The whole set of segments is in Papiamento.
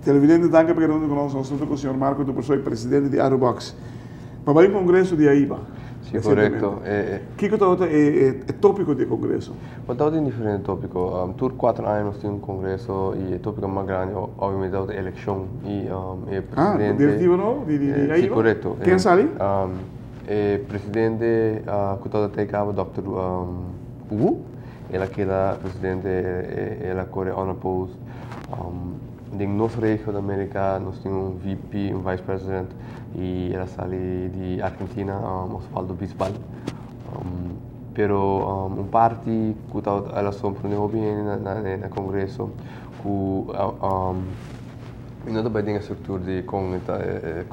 Televidente danki pa keda hunto ku nos. Nos ta ku señor Marco Dupersoy, presidente di Arubox. Pa bai un congreso di AIBA. Si, correcto. Kiko tabata e topico di e congreso? Bo tabatin diferente topico. Tur cuatro aña nos tin un congreso y e topico mas grandi obviamente tabata eleccion y e presidente. Ah, directiva nobo di AIBA? Si, correcto. Ken a sali? E presidente cu tabata ta e caba, Dòkter Wu, el a keda presidente, el a core unopposed. Den nos regio di America nos tin un VP, un Vice President, y el a sali di Argentina, Osvaldo Bisbal. Pero un parti cu ta el a sorprende hopi hende na congreso cu mi no ta bay den e structura di con e ta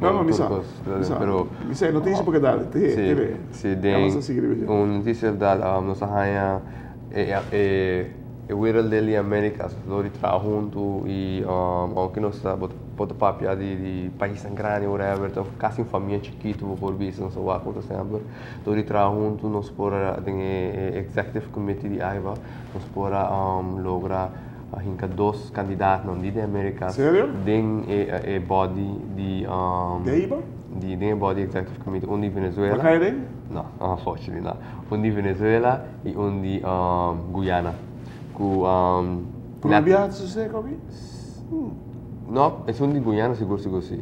No, no, mi sa, mi sa. Mi sa e noticia porque dal te, Si, den un noticia dal nos a haya e E wereld del di America dor di traha huntu y aunke nos ta por ta papia di paisnan grandi whatever ta casi un famia chikito bo por bisa nos a wak por ehempel dor di traha huntu nos por a den e executive committee di AIBA nos por a logra hinca dos candidato di America den e body di den e body executive committee un di Venezuela no unfortunately no un di Venezuela y un di Guyana cu Prome biaha ta sucede kobi? No, esun di Guyana sigur sigur si.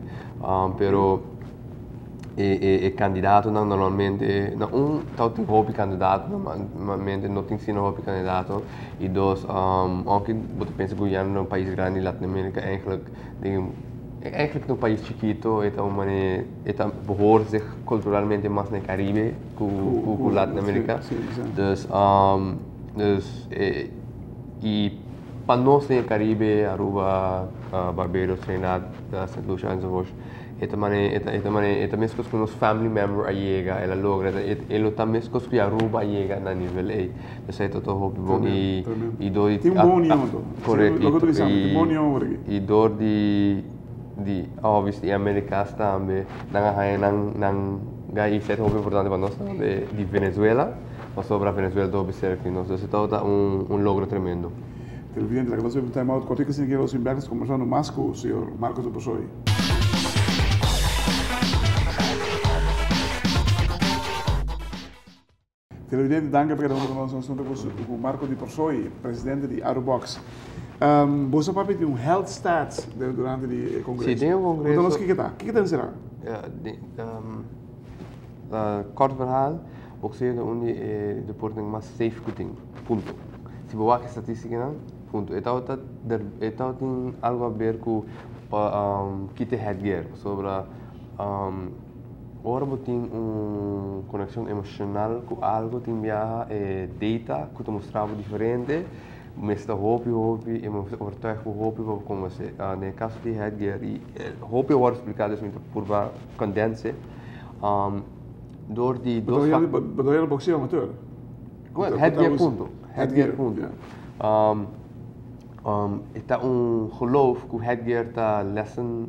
Pero e candidatonan normalmente na un ta tin hopi candidato normalmente no tin sino hopi candidato y dos aunke bo ta pensa Guyana ta un pais grandi Latinoamerica eigenlijk den Eigenlijk ta un pais chikito, e ta un manera, e ta behoort zich culturalmente mas na e Caribe ku ku Latin America. Dus dus i pa nos den e Caribe, Aruba, Barbados, Trinidad, Sint Lucia enzovoorts, e ta manera e ta manera e ta meskos ku nos family member a yega, el a logra, e lo ta meskos ku Aruba a yega na nivel ei. Esei ta tur hopi bon i i dor di Tin un bon union to. Correcto. Loke tu bisa tin bon union ora aki. I dor di di obviously Americas tambe nan a haña nan nan gai i esei ta hopi importante pa nos tambe di Venezuela pasobra Venezuela ta hopi serka di nos. Entonces tabata un un logro tremendo. Televidente laga nos bai un time out kòrtiku asina ke nos bin bèk nos kombersando mas ku señor Marcos Dupersoy. Televidente danki pa keda hunto ku nos nos hunto ku Marco Di Porsoy, presidente di Arubox. Boso a papia di un health stats durante di e congreso. Si, den e congreso. Conta nos kiko ta, kiko ta enserá? Kort verhaal, boxeo ta un di e deportenan mas safe ku tin, punto. Si bo wak e statistikanan, punto. E tabata e tabatin algu aber ku kita e headgear, pasobra Ora bo tin un konekshon emoshonal ku algu tin biaha e data ku ta mustra bo diferente mester ta hopi hopi i mester overtuig bo hopi pa bo konvensé. Den e kaso di headgear i hopi a wòrdu spliká dus mi ta purba kondense dor di dos Bo ta yama bokseo amateur? Headgear punto. Headgear punto. E ta un geloof ku headgear ta lessen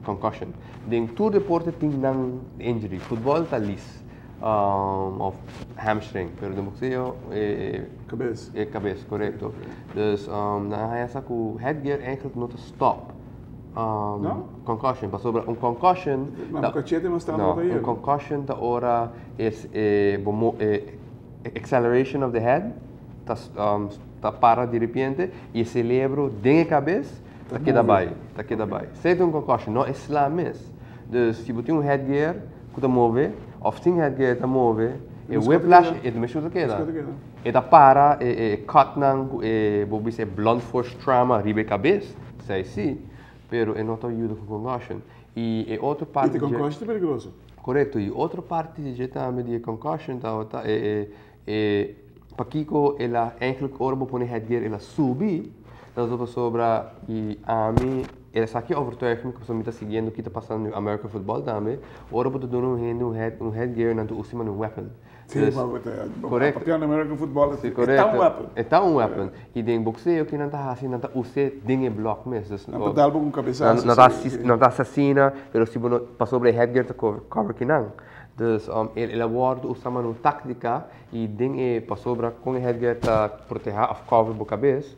concussion. Den tur deporte tin nan injury. Futbol ta lies of hamstring, pero den boxeo e Kabes. E kabes, korekto. Dus nan a haña sa ku headgear eigenlijk no ta stop concussion, pasobra un concussion ta. Ma bo kachete mas tantu no, un concussion ta ora es e bo e acceleration of the head ta ta para diripiente y e celebro den e cabes ta keda bay, ta keda bay. Esey ta un concussion, no e sla mes. Dus si bo tin un headgear cu ta move of sin headgear ta move, e whiplash e mes ta keda. E ta para e e cutnan cu e bo bisa e blunt force trauma riba e cabes, esey si, pero e no ta yuda cu concussion. Y e otro parti Y e concussion ta peligroso. Correcto, y otro parti di dje tambe di e concussion tabata e e E pakiko el a eigenlijk ora bo pone headgear el a subi ta pasobra y ami esaki a overtuig mi pasobra mi ta siguiendo ki ta pasando den American football tambe ora bo ta duna un hende un headgear nan ta usa manera un weapon. Si, Dus, ma correcto. Papiando American football, Si, e correcto. ta un weapon. E ta un weapon. Y den boxeo cu nan ta haci, nan ta use den e block mes. Dus, Nan ta dal bo cu cabesazo. Nan ta nan ta asesina, pero si bo no pasobra e headgear ta cover, cover kinan. Dus el a wordo usa man un tactica y den e pasobra con e headgear ta proteha of cover bo cabes.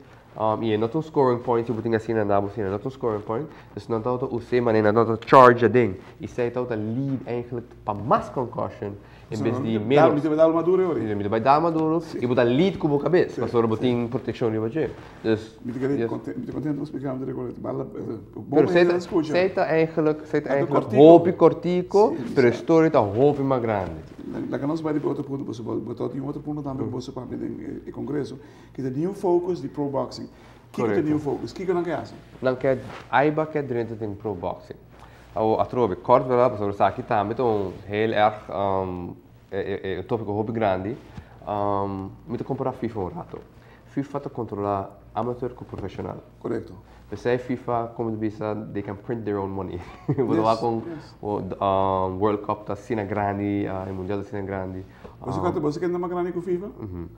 Y e no ta un scoring point si bo tin asina na bo asina, no ta un scoring point. Dus nan ta use manera nan ta charge aden. Y esey ta lead eigenlijk pa mas concussion en bes di menos. Mi ta dal maduro ori. Mi ta bay dal maduro y bo ta lead cu bo cabes, pasobra bo tin proteccion riba dje. Dus, Mi ta kere mi ta contento explicando de record. Bala, bom Pero hende ta scucha. Esey ta eigenlijk, esey ta Anto eigenlijk cortico. Hopi cortico, pero e story ta hopi mas grandi. Laga nos bay riba otro punto, pasobra bo ta tin otro punto tambe cu bo sa papia den e congreso, cu ta new focus di pro boxing. Kico ta new focus? Kico nan ke haci? Nan ke AIBA ke drenta den pro boxing. Awo atrobe, kort verdad, pasobra esaki tambe ta un heel erg e topico hopi grandi. Mi ta compara FIFA un rato. FIFA ta controla amateur cu profesional. P'esei FIFA, como ta bisa, they can print their own money. Bo ta wak con World Cup ta asina grandi, e Mundial ta asina grandi. Bo sa cuanto, bo sa ken ta mas grandi cu FIFA?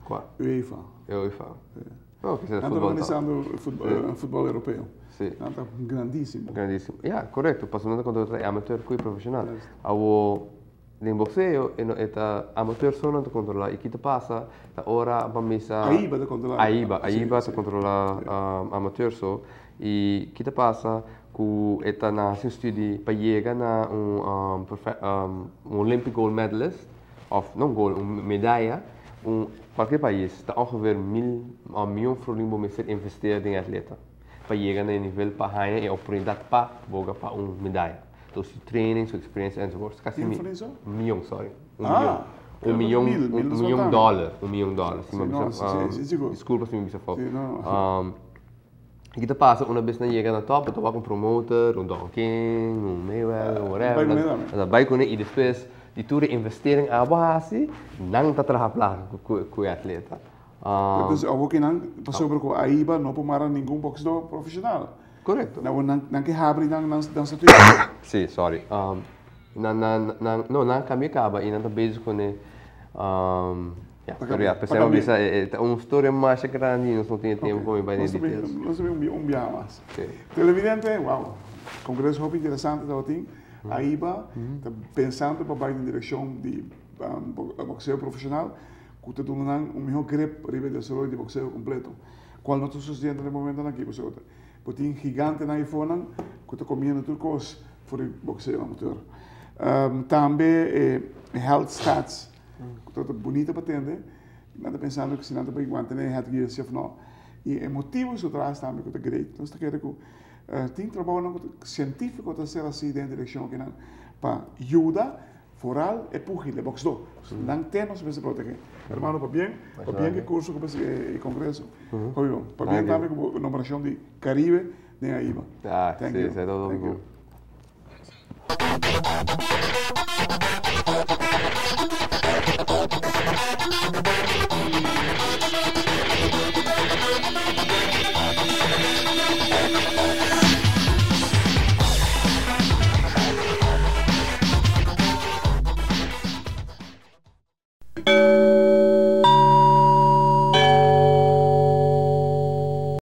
Cua? UEFA. UEFA. No, kisa Nan ta futbol ta. organisando futbol europeo. Nan ta grandisimo. Grandisimo. Ja, correcto. Pasobra nan ta controla amateur cu e profesional. Awo, den boxeo e no e ta amateur so nan ta controla y ki ta pasa ta ora pa misa. AIBA ta controla. AIBA, AIBA ta controla amateur so y ki ta pasa cu e ta na haci un studie pa yega na un un Olympic gold medalist of no un gold, un medaya, un cualkier pais ta ongeveer mil un miyon florin bo mester investeer den e atleta pa yega na e nivel pa haya e oportunidad pa boga pa un medaya. Entonces su training, su experiencia enzovoort. Casi Mil florin so? Miyon, sorry. Un Ah, miyon. creo Un que miyon, mil, mil un nos miyon contamos. dólar, $1 miyon. Si Sí, mi no, bisa, sí, sí, sí, disculpa si mi bisa fout. Sí, no. Y ki ta pasa una bes nan yega na top, bo ta wak un promoter, un Don King, un Mayweather, un whatever. Bai Nan kuné tambe. nan ta bai kuné y despues di tur e investering abo hasi, nan ta traha plaka ku e atleta. Entonces abo kinan pasobra ku AIBA no por mara ningun boxeador profesional. Correcto. Nan nan ke habri nan nan nan statuto. Sí, sorry. Nan nan nan no nan cambia caba y nan ta bezig con e ya, pero ya, p'esei mi bisa e ta un storia masha grandi y nos no tin e tempo pa mi bai den details. Nos ta bin un biaha mas. Sí. Televidente, wow, congreso hopi interesante tabatin. AIBA ta pensando pa bai den direccion di boxeo profesional cu ta duna nan un miho grip riba e desaroyo di boxeo completo, cual no ta sucediendo na e momentonan aki pasobra bo tin gigantenan ayifonan cu ta comiendo tur cos for di boxeo amateur. Tambe e health stats cu ta bunita pa tende, nan ta pensando cu si nan ta bay mantene e headgear si of no. Y e motibo su tras tambe cu ta great. Nos ta kere cu tin trabounan cu ta cientifico ta ser haci den direccion akinan pa yuda Vooral e pugil, e boxdó. Nan te nos mester protegé. Hermano, pabien, pabien ku e curso ku e congreso. Hopi bon. Pabien tambe ku bo nombracion di Caribe den AIBA. Ah, Thank sí, you. esei ta hopi Thank you. bon.